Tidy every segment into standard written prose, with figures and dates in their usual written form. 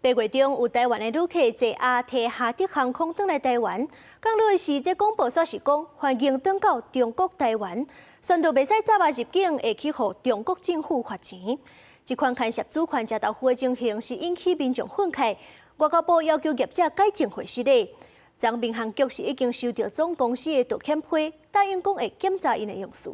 8月中有台灣的旅客坐阿提哈德航空轉來台灣，降落的時，這廣播煞是講歡迎轉到中國台灣，宣導袂使走啊入境，會去予中國政府罰錢。這款牽涉主權食豆腐的情形，是引起民眾憤慨。外交部要求業者改正會失禮。昨民航局是已經收到總公司的道歉批，答應講會檢查𪜶的用詞。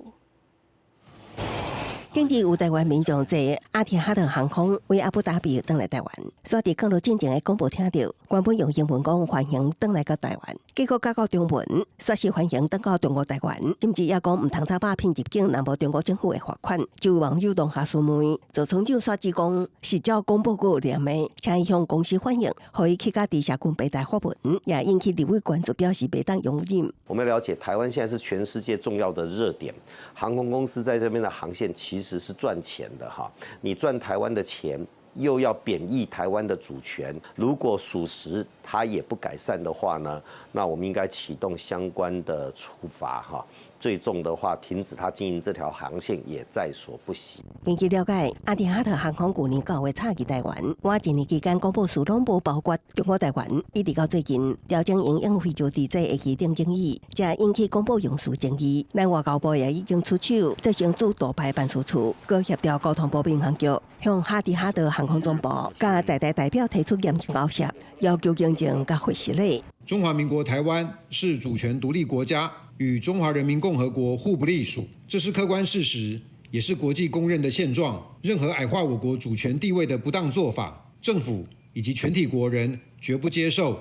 近日有台灣民眾坐阿提哈德航空為阿布達比轉來台灣，煞佇降落進前的廣播聽著，原本用英文講歡迎轉來到台灣，結果改到中文，煞是歡迎轉到中國台灣，甚至也講毋通走詐騙入境，若無中國政府會罰款。就有網友當下詢問，座艙長煞指講是照廣播稿念的，請伊向公司反映，予伊去共佇社群平台發文，也引起立委關注，表示袂當容忍。我們了解台灣現在是全世界重要的熱點，航空公司在這邊的航線其實是賺錢的哈，你賺台灣的錢，又要貶抑台灣的主權，如果屬實，他也不改善的話呢，那我們應該啟動相關的處罰哈。最重的話，停止他經營這條航線也在所不惜。根據了解，阿提哈德航空舊年9月插旗台灣，滿一年期間廣播詞攏無包括中國台灣，一直到最近調整因應非洲佇這下機頂爭議，才引起廣播用詞爭議。咱外交部也已經出手，責成駐杜拜辦事處，閣協調交通部民航局向阿提哈德航空總部佮在台代表提出嚴正交涉，要求更正佮回失禮。中華民國台灣是主權獨立國家，與中華人民共和國互不隸屬，這是客觀事實，也是國際公認的現狀。任何矮化我國主權地位的不當做法，政府以及全體國人絕不接受。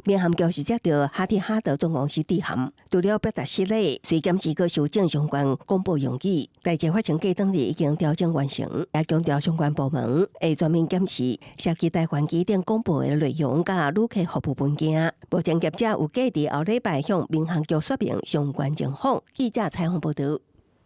民航局是接著阿提哈德總公司致函，除了表達失禮，隨檢視閣修正相關廣播用語。代誌發生過當日已經調整完成，也強調相關部門會全面檢視涉及台灣機頂廣播的內容佮旅客服務文件。目前業者有計佇後禮拜向民航局說明相關情況。記者採訪報導。